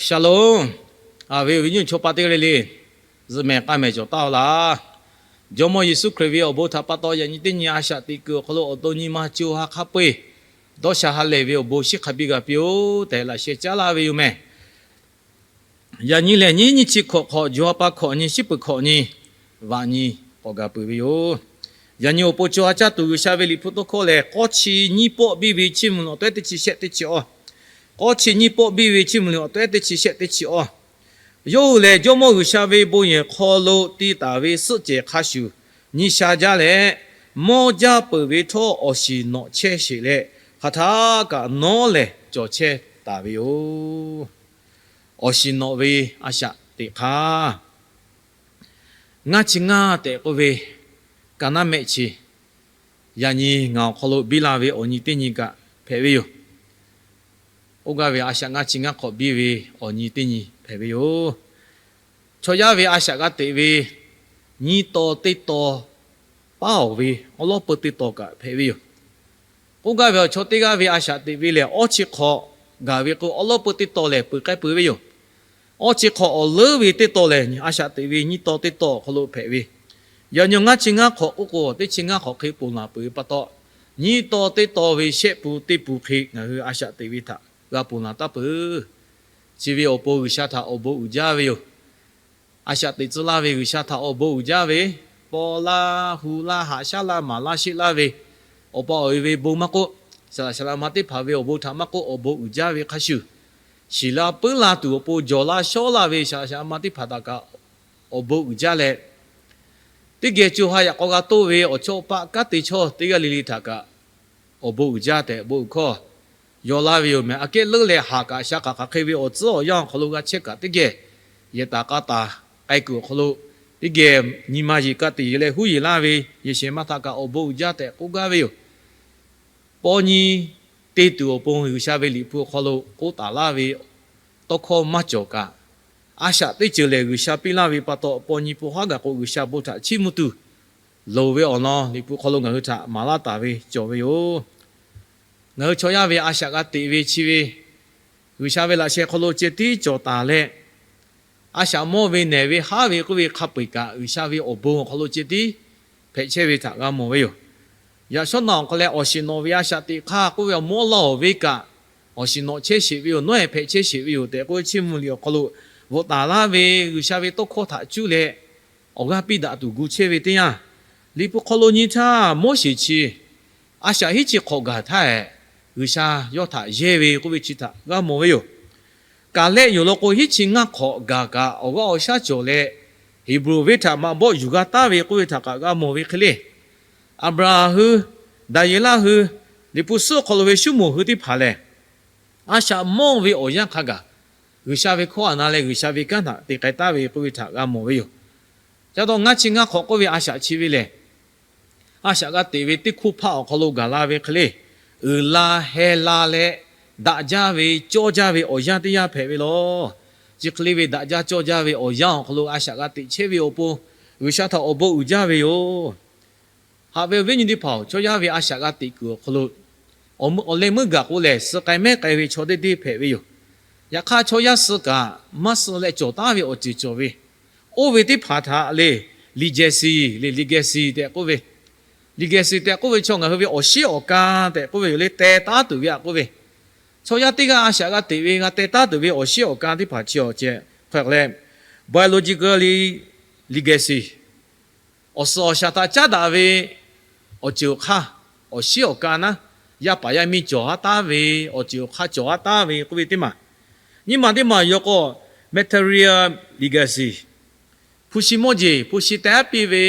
Shalom. Aˬ ve awˬ viˉ nyi chaw pa teˇ g'aˇ le le, zuhꞈ mehˍ k'aˇ mehˍ cawˬ taˍ-oˬ laˇ. Jawˇmawˇ Yeˍsuˆ Hkriꞈ ve awˬ bon htaꞈ pa taw yaꞈ nyi teˇ nyi a shaꞈ teꞈ kuiˬ awˬ hk'aw lo awˬ to nyi ma co ha hk'a peu-eˬ dawˇ sha ha lehˬ ve awˬ bon shiˉ hk'a biˇ g'a piˇ-oˬ tehꞈ laꞈ sheh caˉ laˇ ve yoˬ mehˍ. Yaꞈ nyi lehˬ nyiˇ nyiˇ chi hkawꞈ hk'awꞈ, jawˇ ha pa hkawꞈ nyi, shiˉ peuˬ hkawꞈ nyi, vaꞈ nyi k'awꞈ gaˬ peuˬ ve yoˬ. Yaꞈ nyi awˬ pon co ha caˇ tuˬ G'uiˬsha ve Liꞈ hpu tawˇ hkawˇ lehˬ, k'awˇ chi nyiˇ pawˆ biˇ ve Chiˇ mvuh awˬ tawehˉ teˇ chi shehˆ teˇ chi awˇ. K'awˇ chi nyiˇ pawˆ biˇ ve Chiˇ mvuh awˬ tawehˉ teˇ chi shehˆ teˇ chi awˇ. Yawˇ hui lehˬ Jawˇmawˇ G'uiˬsha ve bon yehˬ hk'aw lo te taˍ ve suhˆ cehˬ hk'a shuˍ nyi sha jaˇ leh, mawˇ jaˇ peuˬ ve htawˇ awˬ shiˍ nawꞈ chehˇ sheˍ leh, hk'aˬ htaˆ kaꞈ nawˉ lehˬ cawˬ chehˇ taˍ ve yoˬ. Awˬ shiˍ nawꞈ ve a shaꞈ teꞈ hk'aˇ, ngaˇ chi ngaˇ tehꞈ k'oˆ ve ka naˉ mehˆ chi, yaꞈ nyi ngaˬ awˬ hk'aw lo biˇ la ve awˬ nyi teˇ nyi kaꞈ hpehꞈ ve yoˬ. K'oˆ gaˇ ve a shaꞈ ngaˇ chi ngaˇ hk'awꞈ biˇ ve awˬ nyi teˇ nyi hpehꞈ ve yoˬ. Chaw yaˇ ve a shaꞈ g'a teꞈ ve nyiˇ taw teˇ taw paˉ-oˬ ve awˉ lawˉ peu teˇ taw kaꞈ hpehꞈ ve yoˬ. K'oˆ gaˇ ve awˬ chaw teˇ g'aˇ ve a shaꞈ teꞈ ve lehˬ, awˇ chi hk'awꞈ gaˬ ve k'o, awˉ lawˉ peu teˇ taw lehˬ peuˬ k'ai peuˬ ve yoˬ. Awˇ chi hk'awꞈ awˬ leuˉ ve teˇ taw lehˬ, a shaꞈ teꞈ ve nyiˇ taw teˇ taw awˬ hk'aw lo hpehꞈ ve. Yaꞈ nyi ngaˇ chi ngaˇ hk'awꞈ k'oˆ k'o, teˇ chi ngaˇ hk'awꞈ hk'e ponˬ laˬ peuˬ ve pa taw, nyiˇ taw teˇ taw ve shehˆ pun teˇ pun hk'e ngaˬ hui a shaꞈ teꞈ ve htaꞈ g'a ponˬ laˬ taˍ peuˬ. Chi ve awˬ pon G'uiˬsha htaꞈ awˬ bon uiˍ jaˇ ve yoˬ. A shaꞈ teꞈ tcuh laˇ ve G'uiˬsha htaꞈ awˬ bon uiˍ jaˇ ve, paw laˇ, hu laˇ, haꞈ shaˉ laˇ, maˍ laˇ, sheˆ laˇ ve, awˬ pa awˬ e ve bon maˇ k'oˆ, saˍ laꞈ saˍ laꞈ ma teˇ hpaˍ ve awˬ bon htaꞈ maˇ k'oˆ, awˬ bon uiˍ jaˇ ve hk'a shuˍ, shiˍ la puiˉ la tuˬ awˬ pon jawˬ la shawˉ laˇ ve saˍ laꞈ saˍ laꞈ ma teˇ hpaˍ htaꞈ kaꞈ awˬ bon uiˍ jaˇ leh, teˇ geh co ha yaꞈ k'aw g'a toˇ ve awˬ chawˇ paˆ kanˉ te chawˇ teˇ g'aˇ le le htaꞈ kaꞈ awˬ bon uiˍ jaˇ tehꞈ bon uiˍ hkawˇ yaw laˇ ve yoˬ mehˍ. Aꞈ kehˉ leuˉ leh haˍ kaꞈ sha kaꞈ hk'aˬ hk'e ve awˬ tcuhˉ awˬ yanˇ awˬ hk'aw lo g'a chehˇ kaꞈ teˇ geh yehˬ taˍ k'a taˍ k'ai kuiˬ awˬ hk'aw lo teˇ geh nyi ma yeˬ ka tiꞈ yeˬ leh huˉ yeˬ laˇ ve yehˬ shehˍ ma htaꞈ kaꞈ awˬ bon uiˍ jaˇ tehꞈ k'oˆ gaˇ ve yoˬ. Paw nyi te tuˬ awˬ pon G'uiˬsha ve Liꞈ hpu awˬ hk'aw lo k'oˆ taˍ laˇ ve tawˇ hkawˇ maˇ cawˬ kaꞈ, a shaꞈ teˇ ceuˬ lehˬ G'uiˬsha piˇ laˇ ve pa taw, paw nyi po haˉ gaˬ k'o G'uiˬsha bon htaꞈ chiˇ mvuh tuˬ loˍ ve awˬ lawn Liꞈ hpu hk'aw lo ngaˬ hui htaꞈ maˍ laˇ taˍ ve cawˬ ve yoˬ. Ngaˬ hui chaw yaˇ ve a shaꞈ g'a teꞈ ve chi ve, G'uiˬsha ve laꞈ sheh hk'aw lo ceh tiˉ cawˬ taˍ leh, a shaꞈ mawˇ ve nehˬ ve haˉ ve k'oˆ ve hk'a peu-eˬ kaꞈ G'uiˬsha ve awˬ bon awˬ hk'aw lo ceh tiˉ hpehꞈ chehˇ ve htaꞈ g'a mawˬ ve yoˬ. Yaꞈ shawˉ naꞈ awˬ hk'aw leh awˬ shiˍ nawꞈ ve a shaꞈ teꞈ hk'aˇ k'oˆ ve awˬ mawˇ laˇ awˬ ve kaꞈ, awˬ shiˍ nawꞈ chehˇ sheˍ ve yoˬ, nawˉ-ehˍ hpehꞈ chehˇ sheˍ ve yoˬ tehꞈ k'oˆ ve Chiˇ mvuh liꞈ awˬ hk'aw lo bvuhꞈ taˍ laˇ ve G'uiˬsha ve tawˇ hkawˇ htaꞈ cuˇ leh awˬ g'aˇ piˇ daꞈ tuˬ gu chehˇ ve teˇ yanˇ, Liꞈ hpu hk'aw lo nyi htaˇ Moˉseˍ chi a shaꞈ hiˉ chi hk'awꞈ gaˬ htaˇ, G'uiˬsha yawˇ htaꞈ yehˇ ve k'oˆ ve chi htaꞈ g'a mawˬ ve yoˬ. Kaˍlehˆ yoˬ law k'o hiˉ chi ngaˇ hk'awꞈ gaˬ kaꞈ awˬ g'aˇ awˬ shaˉ cawˬ leh, Heˍbronˍ venˇ htaꞈ maꞈ bawˆ yuˬ g'a taˉ ve k'oˆ ve htaꞈ kaꞈ g'a mawˬ ve hk'e le. Aˍbraˍhanˍ hui, Daˍyeˍlaˆ hui, Liꞈ hpu suhˉ awˬ hk'aw lo ve Suˉmonˍ hui teˇ hpaˍ lehˬ, a shaꞈ mawˇ ve awˬ yanˇ hk'a gaˬ G'uiˬsha ve hkawˇ a na leh G'uiˬsha ve kanˉ htaꞈ te k'ai taˉ ve k'oˆ ve htaꞈ g'a mawˬ ve yoˬ. Ca taw ngaˇ chi ngaˇ hk'awꞈ k'oˆ ve a shaꞈ chi ve lehˬ, a shaꞈ g'a teꞈ ve teˇ hkoˇ hpaˆ awˬ hk'aw lo gaˬ la ve hk'e le, uiˍ la heh la leh daꞈ jaˇ ve cawˇ jaˇ ve awˬ yanˇ teˇ yanˇ hpehꞈ ve laˬ. Chi hk'e le ve daꞈ jaˇ cawˇ jaˇ ve awˬ yanˇ awˬ hk'aw lo a shaꞈ g'a teꞈ chehˇ ve awˬ pon, G'uiˬsha htaꞈ awˬ bon uiˍ jaˇ ve yoˬ. Haꞈ ve awˬ viˉ nyi teˇ hpaˍ-oˬ, chaw yaˇ ve a shaꞈ g'a teꞈ kuiˬ awˬ hk'aw lo awˬ leh meuˇ gaˬ k'o lehˬ, suh k'ai mehˉ k'ai ve chaw deˇ deˇ hpehꞈ ve yoˬ. Yaꞈ hk'aˇ chaw yaˇ suh kaꞈ maˇ suh leh cawˬ taˉ ve awˬ ceuˬ cawˬ ve, oˇ ve teˇ hpaˍ htaꞈ le, legacy le, legacy tehꞈ k'oˆ ve, legacy tehꞈ k'oˆ ve chaw ngaˬ hui ve awˬ shiˉ awˬ ka tehꞈ k'oˆ ve yoˬ le, teh taˉ tuˬ ve aꞈ k'oˆ ve, chaw yaˇ teˇ g'aˇ a shaꞈ g'a teꞈ ve g'a teh taˉ tuˬ ve awˬ shiˉ awˬ ka teˇ hpaˍ chi awˬ ceh hk'a leh, biological legacy, awˬ suhˍ awˬ shaˍ htaꞈ caˉ daꞈ ve awˬ ceuˬ awˬ hk'aˇ, awˬ shiˉ awˬ ka naˉ, yaˇ paˍ yaˇ miˇ cawˬ haˉ taˉ ve awˬ ceuˬ awˬ hk'aˇ cawˬ haˉ taˉ ve k'oˆ ve teˇ maˬ, nyiˇ maˬ teˇ maˬ yaw k'o, material legacy, hpu shi mawˇ jeˬ hpu shi teh haˉ piˇ ve,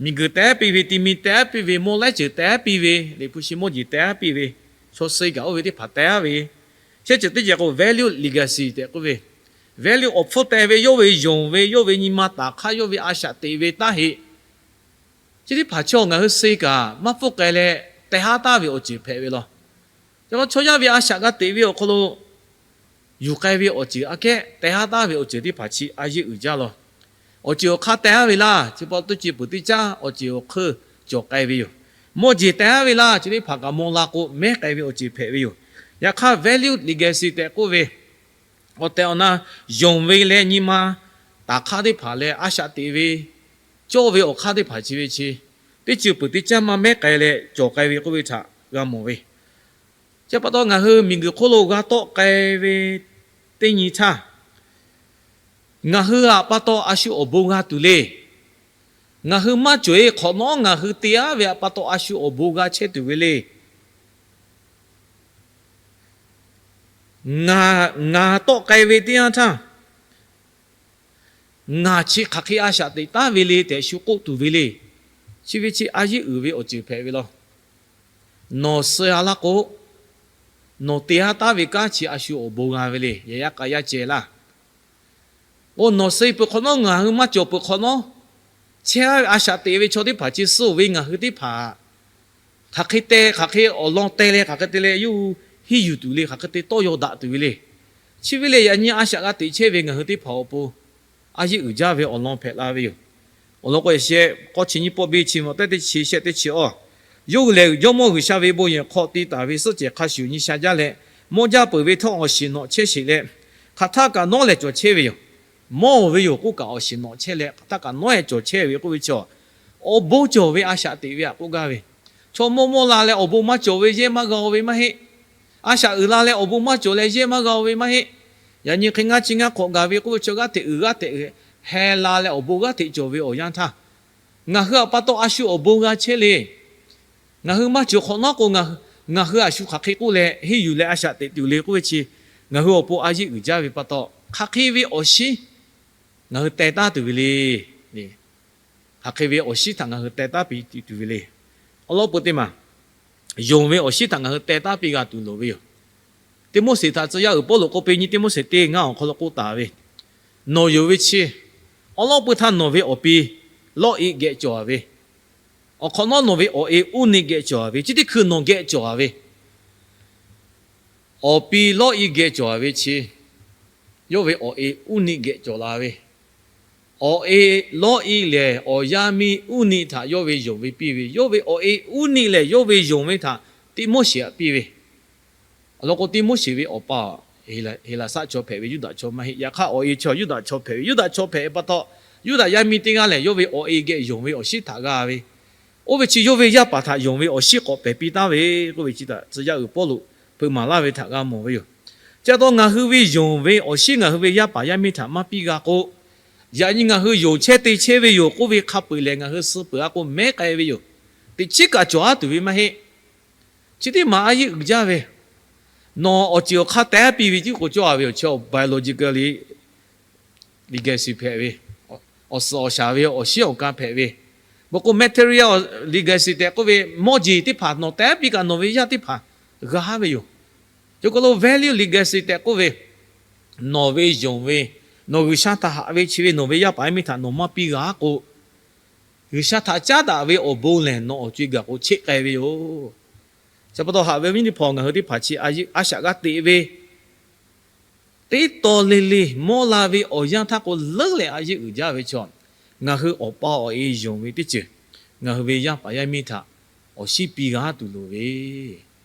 miˬguiˬ teh haˉ piˇ ve, ti mi teh haˉ piˇ ve, mawˇ laiˉ ceuˬ teh haˉ piˇ ve le, hpu shi mawˇ jeˬ teh haˉ piˇ ve, chaw suh kaꞈ oˇ ve teˇ hpaˍ teh haˉ ve, shehˉ ceuˬ teˇ ceh k'o value legacy tehꞈ k'oˆ ve, value awˬ hpfuhˇ teh ve, yawˇ ve yonˍ ve, yawˇ ve nyi ma taˍ hk'aˇ, yawˇ ve a shaꞈ teꞈ ve taˇ heˆ. Chi teˇ hpaˍ chaw ngaˬ hui suh kaꞈ maˇ pfuhˇ k'ai leh teh haˉ taˉ ve awˬ ceuˬ hpehꞈ ve law. Ca k'o chaw yaˇ ve a shaꞈ g'a teꞈ ve awˬ hk'aw lo yuˬ k'ai ve awˬ ceuˬ aꞈ kehˉ teh haˉ taˉ ve awˬ ceuˬ teˇ hpaˍ chi a yeˇ uiˍ jaˇ law. Awˬ ceuˬ awˬ hk'aˇ teh haˉ ve laˇ, chi pa taw teˇ ceuˬ peuˬ teˇ caˉ awˬ ceuˬ awˬ hk'eun cawˬ k'ai ve yoˬ. Mawˇ jeˬ teh haˉ ve laˇ, chi teˇ hpaˍ kaꞈ maw la k'o mehˉ k'ai ve awˬ ceuˬ hpehꞈ ve yoˬ. Yaꞈ hk'aˇ value legacy tehꞈ k'oˆ ve, Awˬ tehˬ awˬ na yonˍ ve leh nyi ma taˍ hk'aˇ teˇ hpaˍ leh a shaꞈ teꞈ ve cawˇ ve awˬ hk'aˇ teˇ hpaˍ chi ve chi, teˇ ceuˬ peuˬ teˇ caˉ maˇ mehˉ k'ai leh cawˬ k'ai ve k'oˆ ve htaꞈ g'a mawˬ ve. Chi pa taw ngaˬ hui miˬguiˬ hk'oˆ lo g'a tawˆ k'ai ve teˇ nyi htaˇ, ngaˬ hui aꞈ pa taw a shu awˬ bon g'a tuˬ le. Ngaˬ hui maˇ cawˬ-e hk'awꞈ nawˉ ngaˬ hui te aˉ ve aꞈ pa taw a shu awˬ bon g'a chehˇ tuˬ ve le. Ngaˬ tawˆ k'ai ve teˇ yanˇ htaˇ, ngaˬ chi hk'aˬ hk'e a shaꞈ teꞈ taˉ ve le tehꞈ shu k'oˆ tuˬ ve le. Chi ve chi a yeˇ uiˍ ve awˬ ceuˬ hpehꞈ ve law. Nawˬ suh-a laˇ k'o, nawˬ te aˉ taˉ ve kanˉ chi a shu awˬ bon g'a ve le. Yaꞈ yaˇ k'a yaˇ ceh laˇ. K'o nawˬ suh peuˬ hk'awꞈ nawˉ, ngaˬ hui maˇ cawˬ peuˬ hk'awꞈ nawˉ, chehˇ aˉ ve a shaꞈ teꞈ ve chaw teˇ hpaˍ chi suh-oˬ ve ngaˬ hui teˇ hpaˍ hk'aˬ hk'e te, hk'aˬ hk'e awˬ lawn te leh, hk'aˬ hk'e te leh yawˇ hui henˇ yuˬ tuˬ le, hk'aˬ hk'e te tawˇ yaw daꞈ tuˬ ve le. Chi ve lehˬ, yaꞈ nyi a shaꞈ g'a teꞈ chehˇ ve ngaˬ hui teˇ hpaˍ awˬ pon a yeˇ uiˍ jaˇ ve awˬ lawn hpehꞈ la ve yoˬ. Awˬ lawn k'o, yaꞈ sheh k'awˇ chi nyiˇ pawˆ biˇ chi mawˬ tehˉ teˇ chi shehˆ teˇ chi awˇ, yawˇ hui lehˬ Jawˇmawˇ G'uiˬsha ve bon yehˬ hk'aw te taˍ ve suhˆ cehˬ hk'a shuˍ nyi sha jaˇ leh, mawˇ jaˇ peuˬ ve htawˇ awˬ shiˍ nawꞈ chehˇ sheˍ leh, hk'aˬ htaˇ kaꞈ nawˉ lehˬ cawˬ chehˇ ve yoˬ. Mawˇ ve yoˬ k'oˆ kaꞈ awˬ shiˍ nawꞈ chehˇ leh, hk'aˬ htaˇ kaꞈ nawˉ lehˬ cawˬ chehˇ ve k'oˆ ve chi, awˬ bon cawˬ ve a shaꞈ teꞈ ve aꞈ k'oˆ gaˇ ve. Chaw mawˇ mawˇ la leh awˬ bon maˇ cawˬ ve yehˇ maˇ g'a-o ve maˇ heˆ. A shaꞈ uiˍ la leh awˬ bon maˇ cawˬ leh yehˇ maˇ g'a-o ve maˇ heˆ. Yaꞈ nyi hk'e ngaˇ chi ngaˇ hk'awꞈ gaˬ ve k'oˆ ve chi g'aˇ hteꞈ uiˍ g'aˇ hteꞈ heh la leh awˬ bon g'aˇ hteꞈ cawˬ ve awˬ yanˇ htaˇ, ngaˬ hui aꞈ pa taw a shu awˬ bon g'a chehˇ le. Ngaˬ hui maˇ cawˬ hk'awꞈ nawˉ k'o, ngaˬ hui a shu hk'aˬ hk'e k'oˆ leh henˇ yuˬ leh a shaꞈ teꞈ tuˬ le k'oˆ ve chi, ngaˬ hui awˬ pon a yeˇ uiˍ jaˇ ve pa taw, hk'aˬ hk'e ve awˬ shinˉ ngaˬ hui teh taˉ tuˬ ve le. Hk'aˬ hk'e ve awˬ shinˉ htaꞈ ngaˬ hui teh taˉ piˇ tuˬ ve le. Awˬ lawn peu teˇ maˬ, yonˍ ve awˬ shinˉ htaꞈ ngaˬ hui teh taˉ piˇ g'a tuˬ loˍ ve yoˬ. Tiˆmoˉseˍ htaꞈ tcuh yaˇ uiˍ Pawˇluꞈ k'oˆ piˇ nyi, Tiˆmoˉseˍ teˇ ngaˇ awˬ hk'aw lo k'oˆ taˍ ve, nawˬ yonˍ ve chi, awˉ lawˉ pui htaˇ nawˬ ve awˬ pi lawˇ e geh cawˬ-a ve, awˬ hk'awꞈ nawˉ nawˬ ve awˬ e uˉ neˆ geh cawˬ-a ve, chi teˇ hkui nawˬ geh cawˬ-a ve, awˬ pi lawˇ e geh cawˬ-a ve chi, yawˇ ve awˬ e uˉ neˆ geh cawˬ la ve, awˬ e lawˇ e lehˬ awˬ yaˇ miˇ uˉ neˆ htaꞈ yawˇ ve yonˍ ve piˇ ve, yawˇ ve awˬ e uˉ neˆ lehˬ yawˇ ve yonˍ ve htaꞈ Tiˆmoˉseˍ htaꞈ piˇ ve. Awˬ lawn k'o, Tiˆmoˉseˍ ve awˬ pa Heˍlaˍsaˆ chaw hpehꞈ ve, Yuˇdaꞈ chaw maˇ heˆ. Yaꞈ hk'aˇ, awˬ e chaw Yuˇdaꞈ chaw hpehꞈ ve, Yuˇdaꞈ chaw hpehꞈ ve pa taw, Yuˇdaꞈ yaˇ miˇ teˇ g'aˇ lehˬ, yawˇ ve awˬ e geh yonˍ ve awˬ shinˉ htaꞈ g'a ve, oˇ ve chi yawˇ ve yaˇ paˍ htaꞈ yonˍ ve awˬ shinˉ k'awꞈ pehˬ piˇ taˉ ve k'oˆ ve chi htaꞈ tcuh yaˇ uiˍ Pawˇluꞈ hpeuꞈ maˍ laˇ ve htaꞈ g'a mawˬ ve yoˬ. Chi pa taw, ngaˬ hui ve yonˍ ve awˬ shinˉ ngaˬ hui ve yaˇ paˍ yaˇ miˇ htaꞈ maˇ piˇ g'a k'o, yaꞈ nyi ngaˬ hui yonˍ chehˇ te chehˇ ve yoˬ k'oˆ ve hk'a peu-eˬ lehˬ, ngaˬ hui suh peuˬ-a k'o mehˉ k'ai ve yoˬ. Teꞈ chiˉ kaꞈ cawˬ-a tuˬ ve maˇ heˆ. Chi teˇ maˬ a yeˇ uiˍ jaˇ ve, nawˬ awˬ ceuˬ awˬ hk'aˇ teh piˇ ve tiˉ k'o cawˬ-a ve yoˬ. Chi biological legacy hpehꞈ ve, awˬ suhˍ awˬ shaˍ ve awˬ shinˉ awˬ kan hpehꞈ ve, maˇ k'o material legacy tehꞈ k'oˆ ve, mawˇ jeˬ teˇ hpaˍ nawˬ teh piˇ kaꞈ nawˬ ve yaˇ teˇ hpaˍ g'a ve yoˬ. Chi hk'aw lo value legacy tehꞈ k'oˆ ve, nawˬ ve yonˍ ve, nawˬ G'uiˬsha htaꞈ haꞈ ve chi ve nawˬ ve yaˇ paˍ yaˇ miˇ htaꞈ nawˬ maˇ piˇ g'a k'o, G'uiˬsha htaꞈ caˉ daꞈ ve awˬ bon lehˬ nawˬ awˬ co-e gaˬ k'o cheˆ k'ai ve yoˬ. Chi pa taw, haꞈ ve awˬ viˉ teˇ hpaˍ, ngaˬ hui teˇ hpaˍ chi a shaꞈ g'a teꞈ ve teˇ taw le le mawˇ la ve awˬ yanˇ htaˇ k'o, leuˉ leh a yeˇ uiˍ jaˇ ve chaw, ngaˬ hui awˬ pa awˬ e yonˍ ve teˇ ceuˬ ngaˬ hui ve yaˇ paˍ yaˇ miˇ htaꞈ awˬ shinˉ piˇ g'a tuˬ loˍ ve.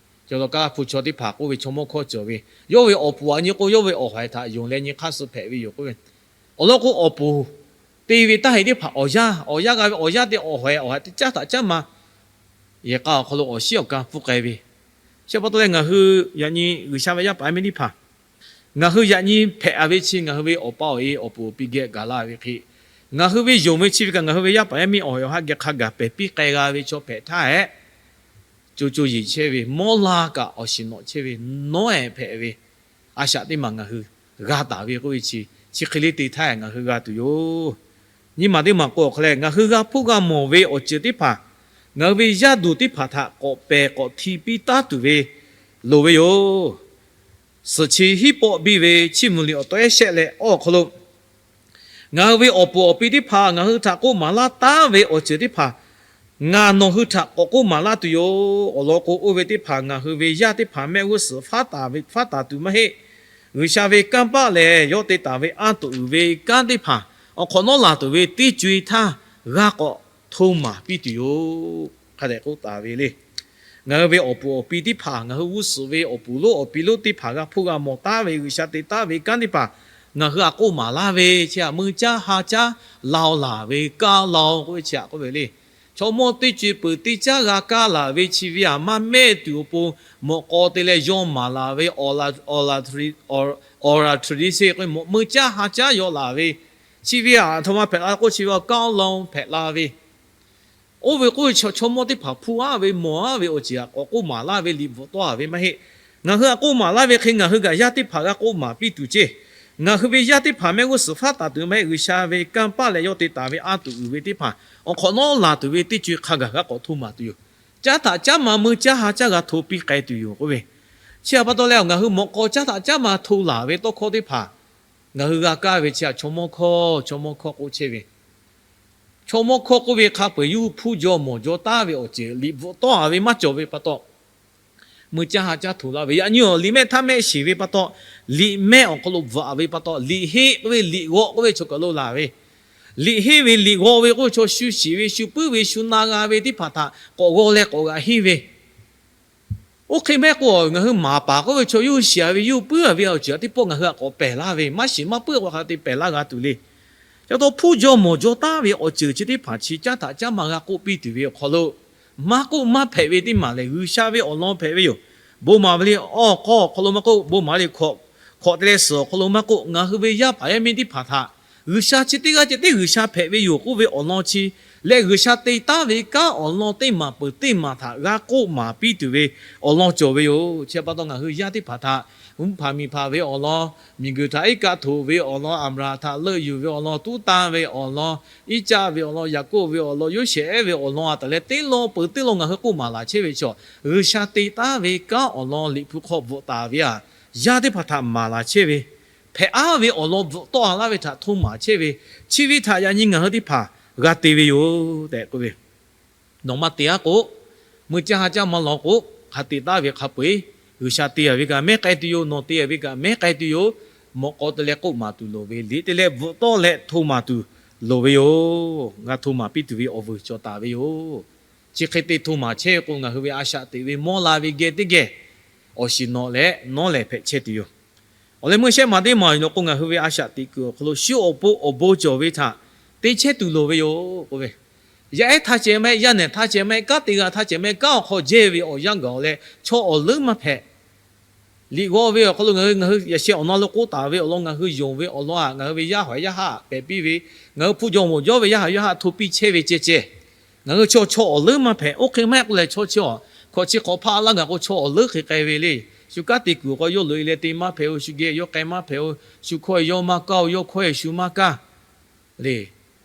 Chi law kaꞈ hpu chaw teˇ hpaˍ k'oˆ ve, chaw mawˇ hkawˇ cawˬ ve, yawˇ ve awˬ puˍ aꞈ nyi k'o, yawˇ ve awˬ haiˬ htaꞈ yonˍ leh nyi hk'aˇ suh hpehꞈ ve yoˬ k'oˆ ve. Awˬ lawn k'o, awˬ puˍ te ve taˇ heꞈ teˇ hpaˍ awˬ yaˇ, awˬ yaˇ g'a ve awˬ yaˇ te awˬ haiˬ, awˬ haiˬ teˇ caˉ htaꞈ caˉ ma yehˬ k'a awˬ hk'aw lo awˬ shinˉ awˬ kan pfuhˇ k'ai ve. Chi pa taw leh, ngaˬ hui yaꞈ nyi G'uiˬsha ve yaˇ paˍ yaˇ miˇ teˇ hpaˍ, ngaˬ hui yaꞈ nyi hpehꞈ-a ve chi ngaˬ hui ve awˬ pa awˬ e awˬ puˍ awˬ pi geh gaˬ la ve hk'e, ngaˬ hui ve yonˍ ve chi ve kaꞈ ngaˬ hui ve yaˇ paˍ yaˇ miˇ awˬ haiˬ awˬ ha geh hk'a gaˬ pehˬ piˇ k'ai g'a ve chaw hpehꞈ htaˇ hehꞈ, co co yeˬ chehˇ ve, mawˇ la kaꞈ awˬ shiˍ nawꞈ chehˇ ve, nawˉ-ehˍ hpehꞈ ve a shaꞈ teˇ maˬ ngaˬ hui g'a taˍ ve k'oˆ ve chi, chi hk'e le te htaˇ ngaˬ hui g'a tuˬ yoˬ. Nyiˇ maˬ teˇ maˬ k'o, awˬ hk'a lehˬ, ngaˬ hui g'a hpuˇ g'a mawˬ ve awˬ ceuˬ teˇ hpaˍ ngaˬ hui ve yaˇ duˬ teˇ hpaˍ htaꞈ k'awꞈ pehˬ k'awꞈ hti piˇ taˉ tuˬ ve loˍ ve yoˬ. Suhˍ chi hiˉ pawˆ biˇ ve chiˇ mvuh liꞈ awˬ taw ehˉ shehˆ leh awˬ hk'aw lo, ngaˬ hui ve awˬ puˍ awˬ pi teˇ hpaˍ ngaˬ hui htaꞈ k'oˆ maˍ laˇ taˉ ve awˬ ceuˬ teˇ hpaˍ ngaˬ nawˬ hui htaꞈ k'awꞈ k'oˆ maˍ laˇ tuˬ yoˬ. Awˬ lawn k'o, oˇ ve teˇ hpaˍ ngaˬ hui ve yaˇ teˇ hpaˍ mehˆ g'uˇ suhˍ faˉ taˍ ve, faˉ taˍ tuˬ maˇ heˆ. G'uiˬsha ve kanˇ paˆ lehˬ, yawˇ te taˍ ve anˇ tuꞈ uiˍ ve kanˉ teˇ hpaˍ awˬ hk'awꞈ nawˉ laˬ tuˬ ve teˇ co-e htaˇ g'a k'awꞈ hto maˍ piˇ tuˬ yoˬ. Hk'a dehꞈ k'oˆ taˍ ve le. Ngaˬ hui ve awˬ puˍ awˬ pi teˇ hpaˍ, ngaˬ hui g'uˇ suhˍ ve awˬ puˍ lonˉ awˬ pi lonˉ teˇ hpaˍ g'a hpuˇ g'a mawˬ taˉ ve G'uiˬsha te taˉ ve kanˉ teˇ hpaˍ ngaˬ hui htaꞈ k'oˆ maˍ laˇ ve chi htaꞈ mui caˇ ha caˉ laˇ-oˆ laˬ ve kaˇ laˇ-oˆ k'oˆ ve chi htaꞈ k'oˆ ve le. Chaw mawˇ teˇ co-e peuˬ teˇ caˉ g'a kaˇ laˬ ve chi ve htaꞈ maˇ mehˆ tuˬ awˬ pon mawꞈ k'aw te leh yaw maˍ laˬ ve awˬ laˬ htu, awˬ laˬ htu liˇ sheˍ k'o, mui caˇ ha caˉ yaw laˬ ve chi ve htaꞈ aˬ htoꞈ ma hpehꞈ la k'oˆ chi ve kaˇ laˇ-oˆ hpehꞈ la ve Oˇ ve k'oˆ ve chaw mawˇ teˇ hpaˍ hpuˇ aˉ ve mawˬ aˉ ve awˬ ceuˬ htaꞈ k'awꞈ k'oˆ maˍ laˇ ve liꞈ bvuhꞈ tawˆ-a ve maˇ heˆ. Ngaˬ hui htaꞈ k'oˆ maˍ laˇ ve hk'e ngaˬ hui kaꞈ yaˇ teˇ hpaˍ g'a k'oˆ maˍ piˇ tuˬ ceˇ. Ngaˬ hui ve yaˇ teˇ hpaˍ mehˆ g'uˇ suhˍ faˉ taˍ tuˬ maˇ heˆ, G'uiˬsha ve kanˇ paˆ leh yawˇ te taˍ ve a tuꞈ uiˍ ve teˇ hpaˍ awˬ hk'awꞈ nawˉ laˬ tuˬ ve teˇ co-e hk'a gaˬ g'a k'awꞈ hto maˍ tuˬ yoˬ. Caˉ htaꞈ caˉ ma mui caˇ ha caˉ g'a hto piˇ k'ai tuˬ yoˬ k'oˆ ve. Chi htaꞈ pa taw leh ngaˬ hui mawꞈ k'aw caˉ htaꞈ caˉ ma hto laˬ ve tawˇ hkawˇ teˇ hpaˍ ngaˬ hui g'a kaˇ ve chi htaꞈ chaw mawˇ hkawˇ, chaw mawˇ hkawˇ k'oˆ chehˇ ve Chaw mawˇ hkawˇ k'oˆ ve hk'a peu-eˬ yawˇ hui hpuˇ jaw mawˬ jaw taˉ ve awˬ ceuˬ liꞈ bvuhꞈ tawˆ-a ve maˇ cawˬ ve pa taw, mui caˇ ha caˉ hto laˇ ve. Yaꞈ nyi awˬ liꞈ mehˆ htaˇ mehˆ shiˍ ve pa taw, liꞈ mehˆ awˬ hk'aw lo bvuhꞈ-a ve pa taw, liꞈ heˆ k'oˆ ve liꞈ g'awˆ k'oˆ ve chaw kaˬ lo laˬ ve, liꞈ heˆ ve liꞈ g'aw ve k'oˆ ve chaw shu shiˍ ve, shu puiˉ ve, shu na g'a ve teˇ hpaˍ htaꞈ k'awꞈ g'aw leh k'awꞈ g'aꞈ henˇ ve Oˇ hk'e maˇ heˆ k'o, ngaˬ hui maˍ paˍ k'oˆ ve chaw yawˇ hui shiˍ-a ve, yawˇ hui puiˉ-a ve awˬ ceuˬ htaꞈ teˇ pawˆ ngaˬ hui htaꞈ k'awꞈ pehˬ laˇ ve, maˇ shiˍ maˇ puiˉ k'o hk'a te pehˬ laˇ g'a tuˬ le. Chi pa taw hpuˇ jaw mawˬ jaw taˉ ve awˬ ceuˬ chi teˇ hpaˍ chi caˉ htaꞈ caˉ ma g'a k'oˆ piˇ tuˬ ve awˬ hk'aw lo, maˇ k'oˆ maˇ hpehꞈ ve teˇ maˬ lehˬ, G'uiˬsha ve awˬ lawn hpehꞈ ve yoˬ. Bon maˍ ve le awˬ hk'aw awˬ hk'aw lo maˇ k'oˆ, bon maˍ le hkawꞈ, hkawꞈ te leh suhˍ awˬ hk'aw lo maˇ k'oˆ, ngaˬ hui ve yaˇ paˍ yaˇ miˇ teˇ hpaˍ htaꞈ G'uiˬsha chi teˇ g'aˇ ceh tiˉ G'uiˬsha hpehꞈ ve yoˬ k'oˆ ve awˬ lawn chi leh, G'uiˬsha te taˉ ve kanˉ awˬ lawn teˇ maˬ peuˬ teˇ maˬ htaꞈ g'a k'oˆ maˍ piˇ tuˬ ve awˬ lawn cawˬ ve yoˬ. Chi pa taw ngaˬ hui yaˇ teˇ hpaˍ htaꞈ mvuhˇ hpaˍ miˬ hpaˍ ve awˬ lawn, miˬguiˬ htaꞈ iˉ kaˆ htoꞈ ve awˬ lawn, Aˍbraˍhanˍ htaꞈ leuˆ yuˬ ve awˬ lawn, tuˉ tanˇ ve awˬ lawn, Iˉcaˆ ve awˬ lawn, Yaˍkoˆ ve awˬ lawn, Yoˇsehꞈ ve awˬ lawn, a htoꞈ leh teˇ lawn peuˬ teˇ lawn ngaˬ hui k'oˆ maˍ laˬ chehˇ ve chaw, G'uiˬsha te taˉ ve kanˉ awˬ lawn Liꞈ hpu hk'aw bvuhꞈ taˍ ve htaꞈ yaˇ teˇ hpaˍ htaꞈ maˍ laˬ chehˇ ve, hpehꞈ aˉ ve awˬ lawn bvuhꞈ tawˆ-a laˇ ve htaꞈ hto maˍ chehˇ ve, chi ve htaꞈ yaꞈ nyi ngaˬ hui teˇ hpaˍ g'a te ve yoˬ tehꞈ k'oˆ ve. Nawˬ maˇ te aˉ k'o, mui caˇ ha caˇ maˇ law k'o, hk'a te taˉ ve hk'a peu-eˬ G'uiˬsha te-a ve kaꞈ mehˉ k'ai tuˬ yoˬ. Nawˬ te-a ve kaꞈ mehˉ k'ai tuˬ yoˬ. Mawꞈ k'aw te leh k'oˆ maˍ tuˬ loˍ ve, liꞈ te leh bvuhꞈ tawˆ leh hto maˍ tuˬ loˍ ve yoˬ. G'a hto maˍ piˇ tuˬ ve awˬ vuiˬ cawˬ taˍ ve yoˬ. Chi hk'e te hto maˍ chehˇ k'o, ngaˬ hui ve a shaꞈ teꞈ ve mawˇ la ve geh teˇ geh awˬ shiˍ nawꞈ leh nawˉ lehˬ hpehꞈ chehˇ tuˬ yoˬ. Awˬ leh meuˇ shehˆ maˬ teˇ maˬ awˬ hk'aw lo ngaˬ hui ve a shaꞈ teꞈ kuiˬ awˬ hk'aw lo shu awˬ pon awˬ bon cawˬ ve htaꞈ te chehˇ tuˬ loˍ ve yoˬ k'oˆ ve. Yaˇ ehˉ htaˇ ceh maˇ heˆ, yaˇ nehˬ htaˇ ceh maˇ heˆ, kanˉ te g'a htaˇ ceh maˇ heˆ, kanˉ awˬ hk'aw jehˇ ve awˬ yanˇ gaˬ-oˬ leh chaw awˬ leuˉ maˇ hpehꞈ. Liꞈ g'aw ve awˬ hk'aw lo ngaˬ hui, ngaˬ hui yaꞈ sheh awˬ na lo k'oˆ taˍ ve awˬ lawn, ngaˬ hui yonˍ ve awˬ lawn htaꞈ ngaˬ hui ve yaˇ hawˍ yaˇ haˆ hpehꞈ piˇ ve, ngaˬ hui hpu jawˇ mawˬ jawˇ ve yaˇ hawˍ yaˇ haˆ hto piˇ chehˇ ve ceh ceh, ngaˬ hui chaw chaw awˬ leuˉ maˇ hpehꞈ. Oˇ hk'e maˇ heˆ k'oˆ lehˬ, chaw chi awˬ hkawꞈ chi hk'awꞈ hpaˆ laˇ gaˬ k'o, chaw awˬ leuˉ hk'e k'ai ve le. Shu kanˉ te kuiˬ awˬ hk'aw yawˇ loꞈ-e leh te maˇ hpehꞈ-oˬ. Shu geh yawˇ k'ai maˇ hpehꞈ-oˬ. Shu hkawˇ-e yawˇ maˇ kaˇ-oˬ. Yawˇ hkawˇ-e shu maˇ kaˇ le.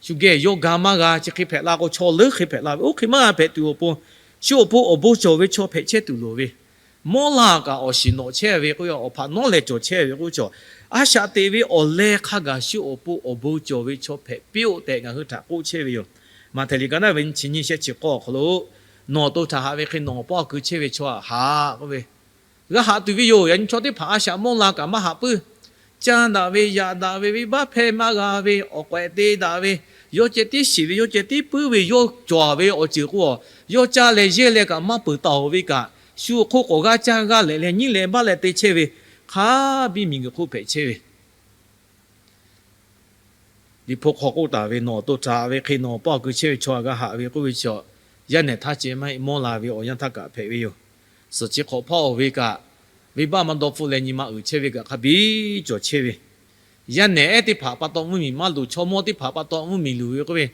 Shu geh yawˇ ga maˇ g'a. Chi hk'e hpehꞈ la k'o, chaw leuˉ hk'e hpehꞈ la ve. Oˇ hk'e maˇ g'a hpehꞈ tuˬ awˬ pon, shu awˬ pon awˬ bon cawˬ ve chaw hpehꞈ chehˇ tuˬ loˍ ve. Mawˇ la kaꞈ awˬ shiˍ nawꞈ chehˇ ve k'oˆ ve, awˬ hpaꞈ nawˉ lehˬ cawˬ chehˇ ve k'oˆ ve chaw, a shaꞈ teꞈ ve awˬ leh hk'a gaˬ shu awˬ pon awˬ bon cawˬ ve chaw hpehꞈ piˇ-oˆ tehꞈ ngaˬ hui htaꞈ k'oˆ chehˇ ve yoˬ. Maꞈhtehˍ liꞈ ka naˉ ve nyi chi nyiˇ shehˆ chi k'awˇ awˬ hk'aw lo, Nawˬ awˬ to htaꞈ haꞈ ve hk'e nawˬ awˬ paˇ awˬ ku chehˇ ve chaw htaꞈ haꞈ k'oˆ ve, g'a haꞈ tuˬ ve yoˬ. Yaꞈ nyi chaw teˇ hpaˍ a shaꞈ mawˇ la kaꞈ maˇ haꞈ puiˉ. Caˇ daꞈ ve, yaꞈ daꞈ ve, venˇbaˆ hpehˇ maˇ g'a ve, awˬ k'awehꞈ te daꞈ ve, yawˇ ceh tiˉ shiˍ ve, yawˇ ceh tiˉ puiˉ ve, yawˇ cawˬ ve awˬ ceuˬ k'o, yawˇ caˇ leh yehˇ leh kaꞈ maˇ peuˬ taˍ-oˬ ve kaꞈ, shu awˬ hk'oˆ k'awꞈ g'aˇ caˇ g'aˇ lehꞈ leh nyiˉ leh baˆ leh te chehˇ ve, hk'a biˇ miˬguiˬ hk'oˆ hpehꞈ chehˇ ve Liꞈ hpu hk'aw k'oˆ taˍ ve, Nawˬ awˬ to htaꞈ haꞈ ve hk'e nawˬ awˬ paˇ awˬ ku chehˇ ve chaw htaꞈ g'a haꞈ ve k'oˆ ve chaw, yaˇ nehˬ htaˇ ceh maˇ heˆ, mawˇ la ve awˬ yanˇ htaˇ kaꞈ hpehꞈ ve yoˬ. Suhˍ chi hk'awꞈ hpaˇ-oˬ ve kaꞈ, venˇbaˆ maˇ dawˇ hpfuhˆ leh nyi ma uiˍ chehˇ ve kaꞈ hk'a biˇ cawˬ chehˇ ve, yaˇ nehˬ ehˉ teˇ hpaˍ pa taw mvuhˇmiˬ maˇ luˬ, chaw mawˇ teˇ hpaˍ pa taw mvuhˇmiˬ luˬ ve k'oˆ ve,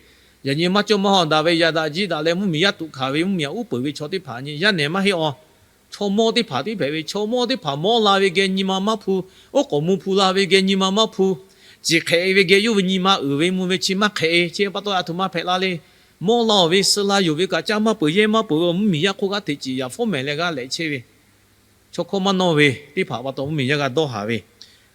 yaꞈ nyi maˇ cawˇ maˇ hawˍ daꞈ ve, yaꞈ daꞈ jiˇ daꞈ leh mvuhˇmiˬ yaˇ tuꞈ hkanˍ ve mvuhˇmiˬ yaˇ uˉ peunˍ ve chaw teˇ hpaˍ nyi, yaˇ nehˬ maˇ heˆ-aˬ. Chaw mawˇ teˇ hpaˍ tiˉ hpehꞈ ve, chaw mawˇ teˇ hpaˍ mawˇ la ve geh nyi ma maˇ hpu, oˉ k'oˍ mvuh hpu la ve geh nyi ma maˇ hpu, ciˬ hk'ehꞈ ve geh yawˇ ve nyi ma uiˍ ve mvuh ve chi maˇ hk'ehꞈ-e. Chi pa taw a htoꞈ ma hpehꞈ la le. Mawˇ la-oˬ ve, suh la yoˬ ve kaꞈ caˇ maˇ peuˬ, yehˇ maˇ peuˬ ve, mvuhˇmiˬ yaˇ hk'oˆ g'aˇ hteꞈ ciˍ yaꞈ fawˉ mehˍ leh g'aˇ lehꞈ chehˇ ve, chaw hkawˇ maˇ nawˇ ve teˇ hpaˍ pa taw mvuhˇmiˬ yaˇ g'a dawˇ haˍ ve,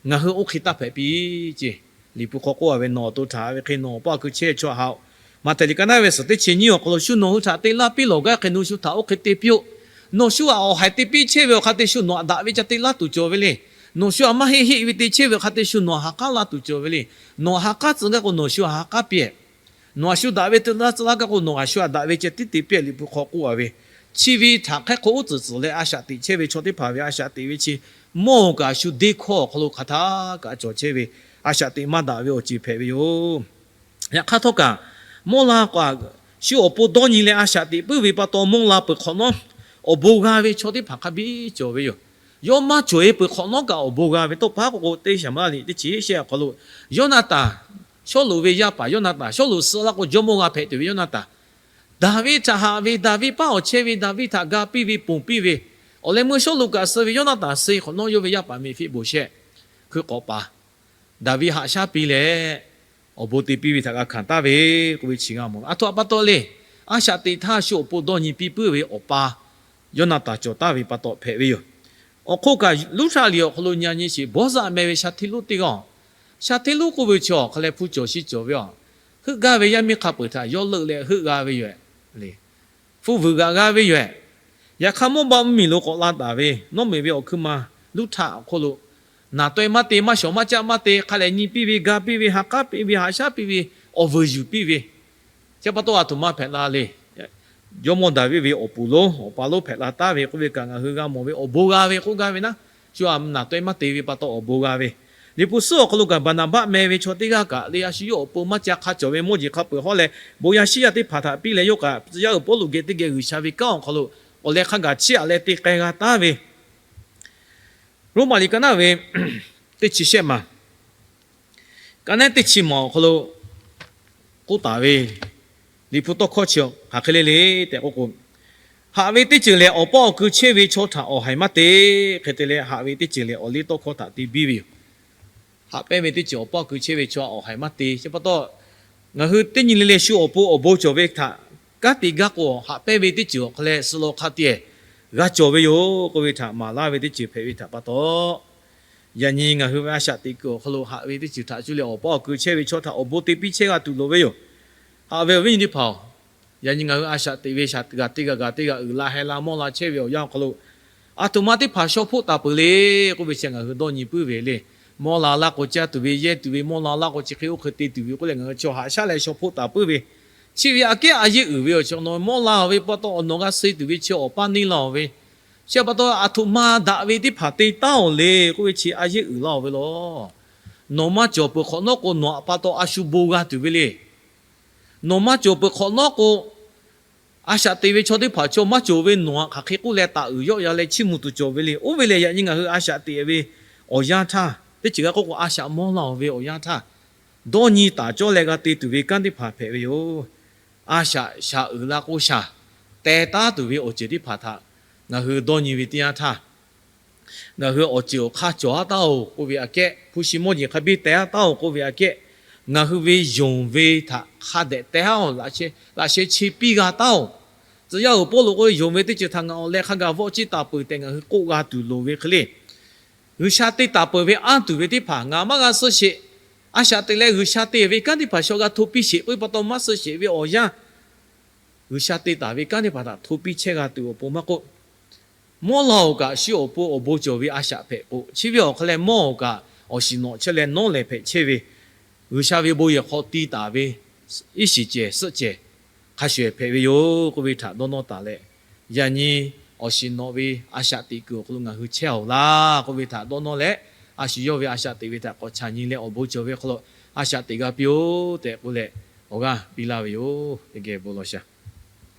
ngaˬ hui oˇ hk'e taˇ hpehꞈ piˇ ceˇ. Liꞈ hpu hk'aw k'oˆ-a ve, Nawˬ awˬ to htaꞈ haꞈ ve hk'e nawˬ awˬ paˇ awˬ ku chehˇ ve chaw haꞈ-oˬ. Maꞈhtehˍ liꞈ ka naˉ ve suhˍ teˇ chi nyiˇ awˬ hk'aw lo, shu nawˬ hui htaꞈ te laˇ piˇ lawˬ gaˇ hk'e nawˬ shu htaꞈ oˇ hk'e te piˇ-oˆ. Nawˬ shu htaꞈ awˬ haiˬ te piˇ chehˇ ve awˬ hk'aˇ te shu nawˬ htaꞈ daꞈ ve ca te laˇ tuˬ cawˬ ve le. Nawˬ shu htaꞈ maˇ heˆ heˆ ve te chehˇ ve awˬ hk'aˇ te shu nawˬ htaꞈ ha k'aˉ laˇ tuˬ cawˬ ve le. Nawˬ htaꞈ ha k'aˉ tcuh gaˇ k'o nawˬ shu htaꞈ ha k'aˉ piˇ-eˬ. Nawˬ htaꞈ shu daꞈ ve te laˇ tcuh laˇ gaˇ k'o nawˬ htaꞈ shu htaꞈ daꞈ ve ca tiˉ te piˇ-eˬ. Liꞈ hpu hk'aw k'oˆ-a ve, Chi ve htaꞈ hk'aˇ hk'o uˉ tcuhˍ tcuhˍ leh a shaꞈ teꞈ chehˇ ve chaw teˇ hpaˍ ve a shaꞈ teꞈ ve chi mawˇ oˬ kaꞈ shu deˇ hkawˇ awˬ hk'aw lo hk'aˬ htaˇ kaꞈ cawˬ chehˇ ve a shaꞈ teꞈ maˇ daꞈ ve awˬ ceuˬ hpehꞈ ve yoˬ. Yaꞈ hk'aˇ htawˇ kaꞈ, mawˇ la kaꞈ shu awˬ pon dawˇ nyi leh a shaꞈ teꞈ puiˉ ve pa taw, mawˇ la peuˬ hk'awꞈ nawˉ awˬ bon g'a ve chaw teˇ hpaˍ hk'a biˇ cawˬ ve yoˬ. Yawˇ maˇ cawˬ-e peuˬ hk'awꞈ nawˉ kaꞈ awˬ bon g'a ve tawˇ pa k'o k'o, teˇ shaˍ maˇ liꞈ teˇ chi shehˆ awˬ hk'aw lo, Yawˇnaˍtanˍ, Sawˉluꞈ ve yaˇ paˍ Yawˇnaˍtanˍ, Sawˉluꞈ suh la k'o jawˇmawˇ g'a hpehꞈ tuˬ ve Yawˇnaˍtanˍ, Daˍviˆ htaꞈ haꞈ ve, Daˍviˆ paˉ awˬ chehˇ ve, Daˍviˆ htaꞈ ga piˇ ve, ponˬ piˇ ve, awˬ leh meuˇ Sawˉluꞈ kaꞈ suh ve Yawˇnaˍtanˍ suh hk'awꞈ nawˉ yawˇ ve yaˇ paˍ Meˍfiˆboˍshehˆ hkui k'awꞈ paˍ Daˍviˆ haꞈ shaˉ piˇ leh awˬ bon te piˇ ve htaꞈ g'a hkanˍ taˍ ve k'oˆ ve chi g'a mawˬ ve. Aˬ htoꞈ pa taw le, a shaꞈ teꞈ htaˇ shu awˬ pon dawˇ nyi piˇ puiˉ ve awˬ pa Yawˇnaˍtanˍ cawˬ taˍ ve pa taw hpehꞈ ve yoˬ. Awˬ hk'oˆ kaꞈ, luˉ htaˆ liꞈ awˬ hk'aw lo nyi nyi sheˍ, Bawˇzaꞈ meh ve sha hteˇ lonˉ teˇ g'aˇ, sha hteˇ lonˉ k'oˆ ve chi awˬ hk'a leh hpu cawˬ shi cawˬ ve a, heuˆ gaˇ ve yaˇ miˇ hk'a peuˬ htaꞈ yawˇ leuˆ leh heuˆ g'a ve yoˬ. Hpu vuiˬ g'aꞈ g'a ve yoˬ. Yaꞈ hk'aˇ, Mawˇbaˆ mvuhˇmiˬ lo k'awꞈ la taˍ ve Nawˉmiꞈ ve awˬ hkui ma luˉ htaˆ awˬ hk'aw lo, naˬ taweh maˇ te, maˇ shawˍ maˇ caˆ maˇ te, hk'a lehˬ nyi piˇ ve, ga piˇ ve, ha k'aˉ piˇ ve, haꞈ shaˉ piˇ ve, awˬ vuiˬ yuˬ piˇ ve, chi pa taw aˬ htoꞈ ma hpehꞈ la le. Jawˇmawˇ Daˍviˆ ve awˬ puˍ lonˉ awˬ pa lonˉ hpehꞈ la taˍ ve k'oˆ ve kaꞈ, ngaˬ hui g'a mawˬ ve awˬ bon g'a ve k'oˆ gaˇ ve naˉ, shu a naˬ taweh maˇ te ve pa taw awˬ bon g'a ve. Liꞈ hpu suhˉ awˬ hk'aw lo kaꞈ, Baˍnaˍbaˆ meh ve chaw teˇ g'aˇ kaꞈ le, a shu yawˇ awˬ pon maˇ ca hk'a cawˬ ve mawˇ jeˬ hk'a peuˬ hawˉ leh, bon yaˇ shiˉ yaˇ teˇ hpaˍ htaꞈ piˇ leh yawˇ kaꞈ tcuh yaˇ uiˍ Pawˇluꞈ geh teˇ geh G'uiˬsha ve kanˉ awˬ hk'aw lo awˬ leh hk'a gaˬ chiˇ aꞈ leh te k'ai g'a taˍ ve. Roˉmaꞈ liꞈ ka naˉ ve teˇ chi shehˆ maˬ, ka naˉ teˇ chi maˬ awˬ hk'aw lo k'oˆ taˍ ve Liꞈ hpu tawˇ hkawˇ chi hk'aˬ hk'e le le tehꞈ k'oˆ k'o, haꞈ ve teˇ ceuˬ lehˬ awˬ paˇ awˬ kui chehˇ ve chaw htaꞈ awˬ haiˬ maˇ te. Hk'e te leh, haꞈ ve teˇ ceuˬ lehˬ awˬ liˇ tawˇ hkawˇ htaꞈ te biˇ ve yoˬ. Haꞈ pehnˇ ve teˇ ceuˬ awˬ paˇ awˬ kui chehˇ ve chaw awˬ haiˬ maˇ te. Chi pa taw, ngaˬ hui teˇ nyi le le shu awˬ pon awˬ bon cawˬ ve htaꞈ kanˉ te gaˇ k'o, haꞈ pehnˇ ve teˇ ceuˬ awˬ hk'a leh suh law hk'a te g'a cawˬ ve yoˬ k'oˆ ve htaꞈ maˍ laˇ ve teˇ ceuˬ hpehꞈ ve htaꞈ pa taw, yaꞈ nyi ngaˬ hui ve a shaꞈ teꞈ kuiˬ awˬ hk'aw lo haꞈ ve teˇ ceuˬ htaꞈ cuˇ leh awˬ paˇ awˬ kui chehˇ ve chaw htaꞈ awˬ bon te piˇ chehˇ g'a tuˬ loˍ ve yoˬ. Haꞈ ve awˬ viˉ nyi teˇ hpaˍ-oˬ, yaꞈ nyi ngaˬ hui a shaꞈ teꞈ ve shaꞈ g'a teˇ g'aˇ g'a teˇ g'aˇ uiˍ la heh la mawˇ la chehˇ ve awˬ yanˇ awˬ hk'aw lo, aˬ htoꞈ ma teˇ hpaˍ shaw hpoˆ taˍ peuˬ le k'oˆ ve chi ngaˬ hui dawˇ nyi puiˉ ve le. Mawˇ la laˇ k'o caˇ tuˬ ve, yehˇ tuˬ ve, mawˇ la laˇ k'o chi hk'e oˇ hk'e te tuˬ ve k'oˆ leh ngaˬ hui chaw haꞈ shaˉ leh shaw hpoˆ taˍ puiˉ ve. Chi ve aꞈ kehˉ a yeˇ uiˍ ve awˬ chi, nawˬ mawˇ la ve pa taw awˬ nawˬ g'a suh tuˬ ve chi awˬ paˇ neˇ laˇ-oˬ ve. Chi pa taw aˬ htoꞈ ma daꞈ ve teˇ hpaˍ te taˉ-oˬ le k'oˆ ve chi a yeˇ uiˍ laˇ-oˬ ve law. Nawˬ maˇ cawˬ peuˬ hk'awꞈ nawˉ k'o, nawˬ aꞈ pa taw a shu bon g'a tuˬ ve le. Nawˬ maˇ cawˬ peuˬ hk'awꞈ nawˉ k'o, a shaꞈ teꞈ ve chaw teˇ hpaˍ chaw maˇ cawˬ ve nawˬ aꞈ hk'aˬ hk'e k'oˆ leh taˍ uiˍ yawˆ ya leh chiˇ mvuh tuˬ cawˬ ve le. Oˇ ve lehˬ, yaꞈ nyi ngaˬ hui a shaꞈ teꞈ ve awˬ yanˇ htaˇ, teˇ ceuˬ g'a k'oˆ k'o, a shaꞈ mawˇ laˇ-oˬ ve awˬ yanˇ htaˇ, dawˇ nyi taˍ cawˇ leh g'a te tuˬ ve kanˉ teˇ hpaˍ hpehꞈ ve yoˬ. A shaꞈ shaˍ uiˍ la k'o shaˍ teh taˉ tuˬ ve awˬ ceuˬ teˇ hpaˍ htaꞈ ngaˬ hui dawˇ nyi ve teˇ yanˇ htaˇ, ngaˬ hui awˬ ceuˬ awˬ hk'aˇ cawˬ-a taˉ-oˬ k'oˆ ve aꞈ kehˉ, hpu shi mawˇ jeˬ hk'a biˇ teh-a taˉ-oˬ k'oˆ ve aꞈ kehˉ, ngaˬ hui ve yonˍ ve htaꞈ hk'a dehꞈ teh-a-oˬ, laꞈ sheh che piˇ g'a taˉ-oˬ. Tcuh yaˇ uiˍ Pawˇluꞈ k'oˆ ve, yonˍ ve teˇ ceuˬ htaꞈ ngaˬ awˬ leh hk'a gaˬ vawˆ ciˇ taˍ peuˬ tehꞈ ngaˬ hui k'oˆ g'a tuˬ loˍ ve hk'e le. G'uiˬsha te taˍ peuˬ ve anˇ tuˬ ve teˇ hpaˍ ngaˬ maˇ g'a suh sheˍ. A shaꞈ teꞈ leh G'uiˬsha te ve kanˉ teˇ hpaˍ shaw g'a hto piˇ sheˍ k'oˆ ve pa taw maˇ suh sheˍ ve awˬ yanˇ, G'uiˬsha te taˍ ve kanˉ teˇ hpaˍ htaꞈ hto piˇ chehˇ g'a tuˬ awˬ pon maˇ k'oˆ, mawˇ laˇ-oˬ kaꞈ shu awˬ pon awˬ bon cawˬ ve a shaꞈ hpehꞈ k'o, chi ve awˬ hk'a leh mawˇ-oˬ kaꞈ awˬ shiˍ nawꞈ chehˇ leh nawˉ lehˬ hpehꞈ chehˇ ve, G'uiˬsha ve bon yehˬ hk'aw ti taˍ ve iˉ shiˍ cehˬ suhˆ cehˬ hk'a shuˍ hpehꞈ ve yoˬ k'oˆ ve htaꞈ dawˇ nawˇ taˍ leh, yaꞈ nyi awˬ shiˍ nawꞈ ve a shaꞈ teꞈ kuiˬ awˬ hk'aw lo ngaˬ hui chehˇ-oˬ laˇ k'oˆ ve htaꞈ dawˇ nawˇ leh, a shu yawˇ ve a shaꞈ teꞈ ve htaꞈ k'awꞈ chaꞈ nyi leh awˬ bon cawˬ ve hk'aw lo a shaꞈ teꞈ g'a piˇ-oˆ tehꞈ k'oˆ leh awˬ g'aˇ piˇ laˇ ve yoˬ. Teˇ geh bon lawˬ shaˍ.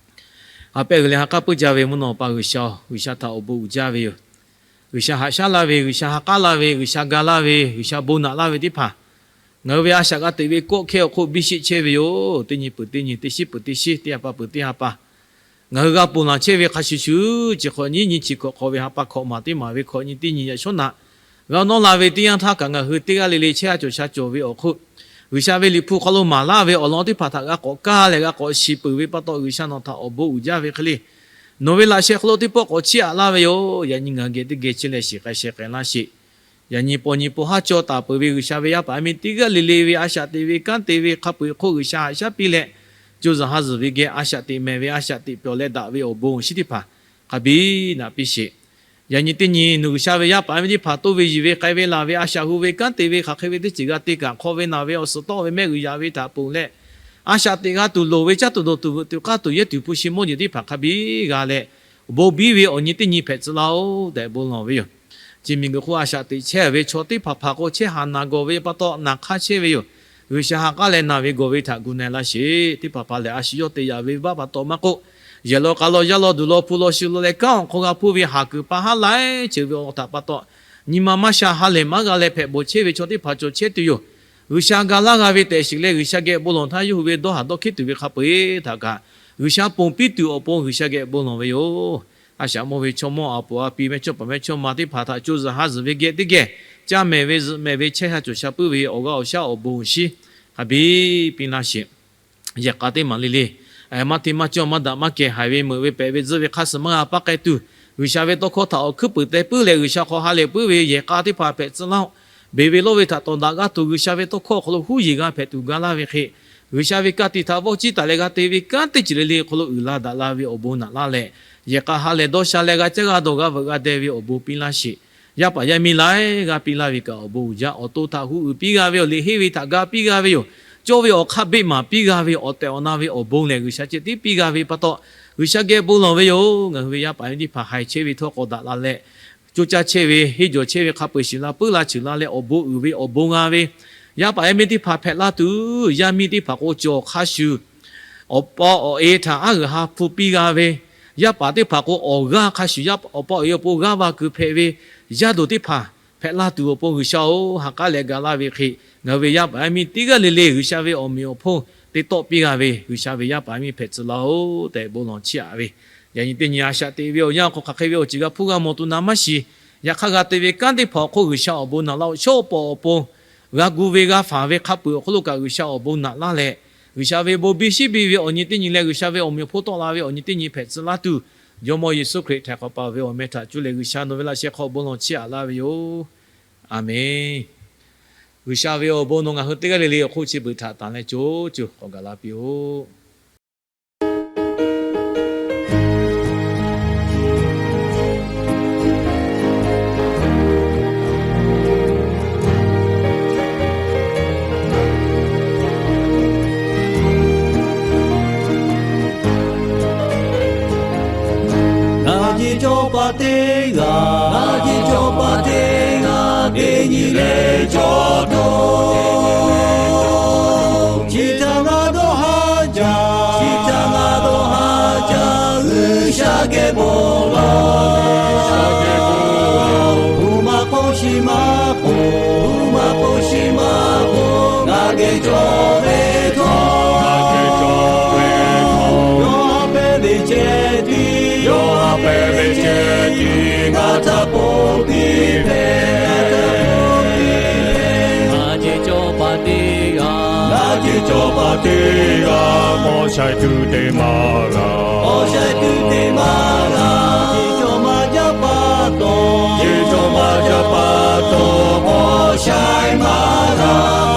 Ha pehˇ g'uiˬ leh ha k'aˉ puiˉ jaˇ ve mvuhˇ naw pa G'uiˬsha-oˬ, G'uiˬsha htaꞈ awˬ bon uiˍ jaˇ ve yoˬ. G'uiˬsha haꞈ shaˉ laˇ ve, G'uiˬsha ha k'aˉ laˇ ve, G'uiˬsha ga laˇ ve, G'uiˬsha bon naꞈ laˇ ve teˇ hpaˍ, ngaˬ hui ve a shaꞈ g'a teꞈ ve kawˆ hkehˇ awˬ hk'oˆ biˇ sheˆ chehˇ ve yoˬ. Teˇ nyi peuˬ teˇ nyi, teˇ shiˉ peuˬ teˇ shiˉ, teˇ ha pa peuˬ teˇ ha pa, ngaˬ hui g'a ponˬ laˬ chehˇ ve hk'a shuˍ shuˍ, chi hk'awꞈ nyiˉ nyi chi hkawꞈ hk'awꞈ ve ha pa hkawꞈ maˬ teˇ maˬ ve hkawꞈ nyi teˇ nyi yaꞈ shawˉ naꞈ g'a nawˇ la ve teˇ yanˇ htaˇ kaꞈ, ngaˬ hui teˇ g'aˇ le le chehˇ sha cawˬ sha cawˬ ve awˬ hk'oˆ, G'uiˬsha ve Liꞈ hpu hk'aw lo maˍ laˇ ve awˬ lawn teˇ hpaˍ htaꞈ g'a k'awꞈ kaˇ leh g'a k'awꞈ shiˍ peuˬ ve pa taw, G'uiˬsha nawˬ htaꞈ awˬ bon uiˍ jaˇ ve hk'e le. Nawˬ ve laꞈ sheh hk'aw lo teˇ pawˆ k'awꞈ chiˇ aꞈ laˇ ve yoˬ. Yaꞈ nyi ngaˬ hui geh teˇ geh chehˇ leh shiˍ k'ai sheh k'ai laˇ sheˍ. Yaꞈ nyi paw nyi paw haˉ cawˇ taˍ peuˬ ve G'uiˬsha ve yaˇ paˍ yaˇ miˇ teˇ g'aˇ le le ve a shaꞈ teꞈ ve kanˉ te ve hk'a peu-eˬ hk'oˆ G'uiˬsha haꞈ shaˉ piˇ leh, co zuhˬ ha zuhˬ ve geh a shaꞈ teꞈ mehˍ ve a shaꞈ teꞈ pyawˬ leh daꞈ ve awˬ bon awˬ shinˉ teˇ hpaˍ hk'a biˇ naꞈ piˇ sheˍ. Yaꞈ nyi teˇ nyi nawˬ G'uiˬsha ve yaˇ paˍ yaˇ miˇ teˇ hpaˍ toˇ ve yiˬ ve k'ai ve laˬ ve a shaꞈ hu ve kanˉ te ve hk'aˬ hk'e ve teˇ ceuˬ g'a te kaꞈ, hk'aw ve naˬ ve awˬ suhˍ tawˆ ve mehˆ g'uiˬ yaꞈ ve htaꞈ ponˬ leh, a shaꞈ teꞈ g'a tuˬ loˍ ve caˇ tuˬ dawˬ tuˬ veuꞈ tuˬ k'aˇ tuˬ yehˇ tuˬ hpu shi mawˇ jeˬ teˇ hpaˍ hk'a biˇ g'a leh, bon biˇ ve awˬ nyi teˇ nyi hpehꞈ tcuh laˇ-oˆ tehꞈ bon lawˬ ve yoˬ. Chi miˬguiˬ hk'oˆ a shaꞈ teꞈ chehˇ ve chaw teˇ hpaˍ hpaˍ k'o, chehˇ haˍ naˬ gawˬ ve pa taw naˬ hk'aˇ chehˇ ve yoˬ. G'uiˬsha ha k'aˉ leh naˬ ve gawˬ ve htaꞈ gu na-e laˇ sheˍ. Teˇ hpaˍ hpaˍ lehˬ, a shu yawˇ te yaꞈ ve baˆ pa taw maˇ k'oˆ, yehˬ law k'a law, yaˇ law duˬ law, hpu law shu law leh kanˉ awˬ hk'aw g'a hpuˇ ve haˍ kuiˬ pa haˉ laiˉ ceuˬ ve awˬ htaꞈ pa taw, nyi ma maˇ sha ha lehˬ maˇ g'a leh hpehꞈ bawˬ chehˇ ve chaw teˇ hpaˍ cawˬ chehˇ tuˬ yoˬ. G'uiˬsha ga laˇ g'a ve tehꞈ shiˍ leh, G'uiˬsha geh bon lawˬ htaˇ yawˇ hui ve dawˇ haˍ dawˇ hkiˉ tuˬ ve hk'a peu-eˬ htaꞈ kaꞈ, G'uiˬsha ponˬ piˇ tuˬ awˬ pon G'uiˬsha geh bon lawˬ ve yoˬ. A shaꞈ mawˇ ve chaw mawˇ a poˍ a pi mehˇchawˇ paˍ mehˇchawˇma teˇ hpaˍ htaꞈ co zuhˬ ha zuhˬ ve geh teˇ geh, caˇ mehˍ ve zuhꞈ mehˍ ve chehˇ sha cawˬ sha puiˉ ve awˬ g'aˇ awˬ shaˉ awˬ bon awˬ shinˉ hk'a biˇ piˇ laˇ sheˍ. Yehˬ k'a teˇ maˬ le le, maˇ hteˇ maˇ cawˇ maˇ daꞈ maˇ kehˬ, haiˬ ve meuꞈ ve pehꞈ ve tzuhˆ ve hk'a suhˍ maˇ g'a paˇ k'ai tuˬ, G'uiˬsha ve tawˇ hkawˇ htaꞈ awˬ hkuiˉ puiˍ teh puiˉ leh, G'uiˬsha hk'aw ha lehˬ puiˉ ve yehˬ k'a teˇ hpaˍ hpehꞈ tcuh laˇ-oˆ. Beˬ ve lawˇ ve htaꞈ tawˍ daꞈ g'aˇ tuˬ, G'uiˬsha ve tawˇ hkawˇ awˬ hk'aw lo huˉ yeˬ g'a hpehꞈ tuˬ ga laˇ ve hk'e, G'uiˬsha ve ka tiꞈ htaꞈ vawˇ ciˇ taˍ leh g'a te ve kanˉ teˇ ceuˬ le le awˬ hk'aw lo uiˍ la daꞈ la ve awˬ bon naꞈ laˇ leh, yehˬ k'a ha lehˬ dawˇ sha leh g'a caˇ g'a dawˬ g'a veuꞈ g'a deh ve awˬ bon piˇ laˇ sheˍ. Yaˇ paˍ yaˇ miˇ laiˉ g'a piˇ laˇ ve kaꞈ awˬ bon uiˍ jaˇ. Awˬ to htaꞈ hu uiˍ piˇ g'a ve yoˬ. Liꞈ henˇ ve htaꞈ ga piˇ g'a ve yoˬ. Cawˇ ve awˬ hk'aˇ beˆ maˍ piˇ g'a ve awˬ tehˬ awˬ na ve awˬ bon lehˬ, G'uiˬsha ceh tiˉ piˇ g'a ve pa taw, G'uiˬsha geh bon lawˬ ve yoˬ. Ngaˬ hui ve yaˇ paˍ yaˇ miˇ teˇ hpaˍ haiˬ chehˇ ve htawˇ k'awꞈ daꞈ la leh, coˇ caˇ chehˇ ve, henˇ jawˬ chehˇ ve hk'a peu-eˬ shiˍ la puiˉ la cheuˬ la leh, awˬ bon uiˍ ve awˬ bon g'a ve yaˇ paˍ yaˇ miˇ teˇ hpaˍ hpehꞈ laˇ tuˬ, yaˇ miˇ teˇ hpaˍ k'o cawˬ hk'a shuˍ awˬ pa awˬ e htaꞈ aˉ g'uiˬ ha hpu piˇ g'a ve, yaˇ paˍ teˇ hpaˍ k'o awˬ g'aˇ hk'a shuˍ awˬ pa awˬ e awˬ pon g'aˇ va kuiˬ hpehꞈ ve yaˇ duˬ teˇ hpaˍ hpehꞈ laˇ tuˬ awˬ pon G'uiˬsha-oˬ, ha k'aˉ leh ga laˇ ve hk'e, ngaˬ hui ve yaˇ paˍ yaˇ miˇ teˇ g'aˇ le le G'uiˬsha ve awˬ meꞈ awˬ hponˇ te tawˆ piˇ g'a ve G'uiˬsha ve yaˇ paˍ yaˇ miˇ hpehꞈ tcuh laˇ-oˆ tehꞈ bon lawˬ chiˇ aꞈ ve. Yaꞈ nyi teˇ nyi a shaꞈ teꞈ ve awˬ yanˇ hk'aw hk'aˬ hk'e ve awˬ ceuˬ g'a hpuˇ g'a mawˬ tuˬ naˍ maˇ shiˍ. Yaꞈ hk'aˇ g'a te ve kanˉ teˇ hpaˍ awˬ hk'oˆ G'uiˬsha awˬ bon naꞈ laˇ-oˆ. Shawˉ pawˍ awˬ pon g'a gu ve g'a faˍ ve hk'a peu-eˬ awˬ hk'oˆ lo kaꞈ G'uiˬsha awˬ bon naꞈ laˇ leh, G'uiˬsha ve bon biˇ shiˉ biˇ ve awˬ nyi teˇ nyi leh G'uiˬsha ve awˬ meꞈ awˬ hponˇ tawˆ la ve awˬ nyi teˇ nyi hpehꞈ tcuh laˇ tuˬ, Jawˇmawˇ Yeˍsuˆ Hkriꞈ htaiˍ hk'awꞈ pa ve awˬ meh htaꞈ cuˇ leh G'uiˬsha nawˬ ve laꞈ sheh hk'aw bon lawˬ chiˇ aꞈ laˇ ve yoˬ. Aˬmenˍ. G'uiˬsha ve awˬ bon nawˬ ngaˬ hui teˇ g'aˇ le le awˬ hk'oˆ chi beuꞈ htaꞈ tanˍ leh co co k'awꞈ gaˬ la piˇ-oˆ. Ngaˬ jeˬ cawˇ pa teˇ g'aˇ, ngaˬ jeˬ cawˇ pa teˇ g'aˇ, teˇ nyi leh cawˇ dawˇ. Chi htaꞈ ngaˬ dawˇ haˉ jaˇ, chi htaꞈ ngaˬ dawˇ haˉ jaˇ, G'uiˬsha geh bon lawˬ. G'uiˬsha geh bon lawˬ. Bon maˇ k'oˆ, shiˍ maˇ k'oˆ, bon maˇ k'oˆ, shiˍ maˇ k'oˆ, ngaˬ geh cawˬ ve htawˇ, ngaˬ geh cawˬ ve htawˇ, yawˇ haꞈ pehˇ ve ceh tiˉ, yawˇ haꞈ pehˇ ve ceh tiˉ ngaˬ htaꞈ ponˬ piˇ hpehꞈ. Ngaˬ jeˬ cawˇ pa teˇ g'aˇ, ngaˬ jeˬ cawˇ pa teˇ g'aˇ, paw shai tuˬ te maˇ g'a, paw shai tuˬ te maˇ g'a. Jeˬ cawˇ maˇ jaˇ pa taw, jeˬ cawˇ maˇ jaˇ pa taw, paw shai maˇ g'a,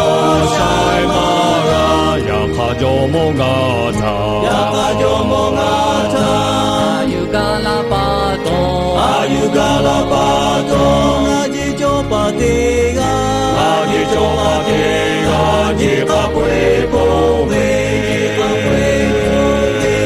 paw shai maˇ g'a. Yaꞈ hk'aˇ Jawˇmawˇ ngaˬ htaꞈ, yaꞈ hk'aˇ Jawˇmawˇ ngaˬ htaꞈ, a yuˬ gaˇ laˇ pa taw, a yuˬ gaˇ laˇ pa taw, ngaˬ jeˬ cawˇ pa teˇ g'aˇ, ngaˬ jeˬ cawˇ pa teˇ g'aˇ, jeˬ k'a peu-eˬ ponˬ ve, jeˬ k'a peu-eˬ ponˬ ve.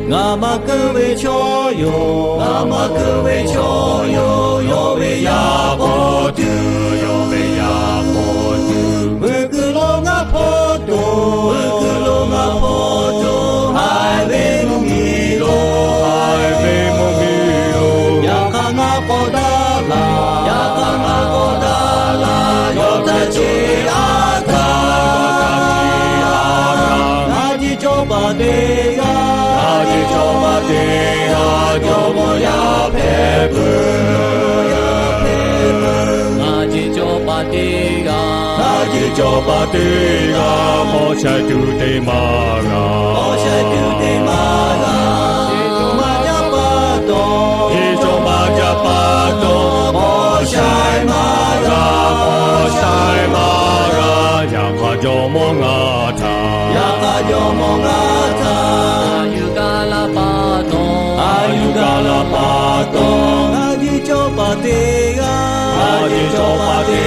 Ngaˬ maˇ keu ve chaw yoˬ, ngaˬ maˇ keu ve chaw yoˬ, yawˇ ve yaˇ paw tuˬ, yawˇ ve yaˇ paw tuˬ. Veuꞈ kuiˬ lo ngaˬ hpaw toˬ, veuꞈ kuiˬ lo ngaˬ hpaw toˬ, haiˬ ve mvuhˇ miˬ lo, haiˬ ve mvuhˇ miˬ lo. Yaꞈ hk'aˇ ngaˬ k'awꞈ daꞈ laˇ, yaꞈ hk'aˇ ngaˬ k'awꞈ daꞈ laˇ, yawˇ htaꞈ ceˇ a htaˇ, ngaˬ jeˬ cawˇ pa teˇ g'aˇ, ngaˬ jeˬ cawˇ pa teˇ g'aˇ, Jawˇmawˇ yaˇ hpehꞈ peuˬ, yaˇ hpehꞈ peuˬ. Ngaˬ jeˬ cawˇ pa teˇ g'aˇ, ngaˬ jeˬ cawˇ pa teˇ g'aˇ, paw shai tuˬ te maˇ g'a, paw shai tuˬ te maˇ g'a. Jeˬ cawˇ maˇ jaˇ pa taw, jeˬ cawˇ maˇ jaˇ pa taw, paw shai maˇ g'a, paw shai maˇ g'a. Yaꞈ hk'aˇ Jawˇmawˇ ngaˬ htaꞈ, yaꞈ hk'aˇ Jawˇmawˇ ngaˬ htaꞈ, a yuˬ gaˇ laˇ pa taw, a yuˬ gaˇ laˇ pa taw, ngaˬ jeˬ cawˇ pa teˇ g'aˇ, ngaˬ jeˬ cawˇ pa teˇ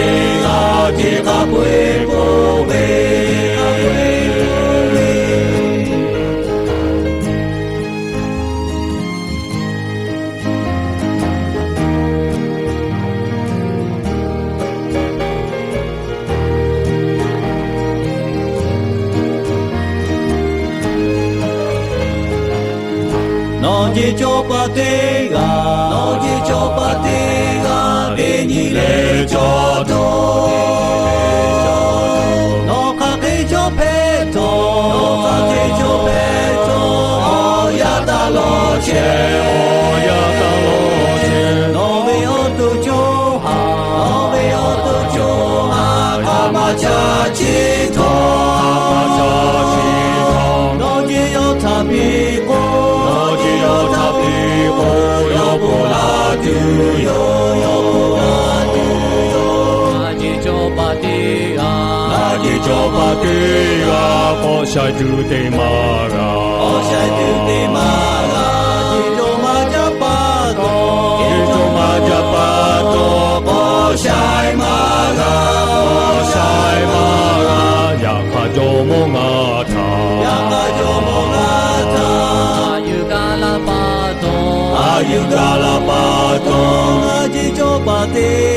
g'aˇ, jeˬ k'a peu-eˬ ponˬ ve, jeˬ k'a peu-eˬ ponˬ ve. Ceˇ cawˇ paˍ teˇ g'aˇ, nawˬ ceˇ cawˇ paˍ teˇ g'aˇ, teˇ nyi leh cawˇ tuˬ. Nawˬ hk'aˬ hk'e cawˇ hpehꞈ htawˇ, nawˬ hk'aˬ hk'e cawˇ hpehꞈ htawˇ, awˬ yanˇ taˍ lawˬ chehˇ, awˬ yanˇ taˍ lawˬ chehˇ. Nawˬ ve awˬ to co ha, nawˬ ve awˬ to co ha, hk'a ma chaˇ chi htawˇ, hk'a ma chaˇ chi htawˇ. Nawˬ ceˇ yawˇ htaꞈ piˇ k'o, nawˬ ceˇ yawˇ htaꞈ piˇ k'o, yawˇ ponˬ laˇ tuˬ yoˬ, yawˇ ponˬ laˇ tuˬ yoˬ. Ngaˬ ceˇ cawˇ paˍ teˇ g'aˇ, ngaˬ ceˇ cawˇ paˍ teˇ g'aˇ, k'awꞈ shaiˍ tuˬ teˇ maˇ g'a, k'awꞈ shaiˍ tuˬ teˇ maˇ g'a. Ceˇ cawˇ maˇ jaˇ pa taw, ceˇ cawˇ maˇ jaˇ pa taw, k'awꞈ shaiˍ maˇ g'a, k'awꞈ shaiˍ maˇ g'a. Yaꞈ hk'aˇ jawˇmawˇ ngaˬ htaꞈ, yaꞈ hk'aˇ jawˇmawˇ ngaˬ htaꞈ, a yuˬ gaˇ laˇ pa taw, a yuˬ gaˇ laˇ pa taw, ngaˬ ceˇ cawˇ paˍ teˇ